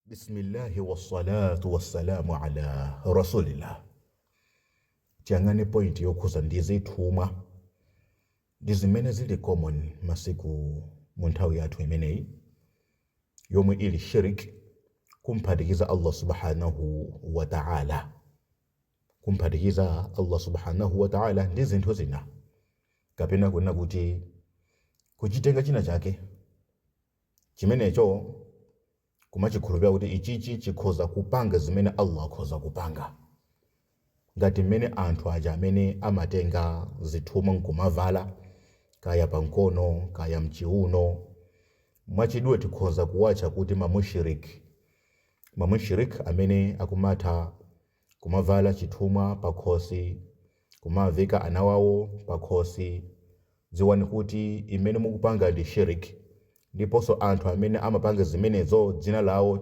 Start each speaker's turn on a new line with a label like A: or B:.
A: Bismillahi wassalatu wassalamu ala rasulillah. Tiyang'ane point yokhuza ndi zithumwa ndi zimene zili common masiku mu nthawi yathu imeneyi, yomwe ili shirik, kumphatikiza Allah subhanahu wa ta'ala, kumphatikiza Allah subhanahu wa ta'ala ndi zinthu zina, kapena kunena kuti kuchitenga china chake chimenecho kumachikhulupirira kuti ichichi chikhoza kupanga zimene Allah akhoza kupanga, ngati mmene anthu aja amene amatenga zithumwa nkumavala kaya pamkono kaya mchiuno. Mwachidule tikhoza kuwatcha kuti mamushiriki, mamushiriki amene akumatha kumavala chithumwa pakhosi, kumaveka ana wawo pakhosi. Dziwani kuti imene mukupanga ndi shiriki, ndiponso anthu amene amapanga zimenezo dzina lawo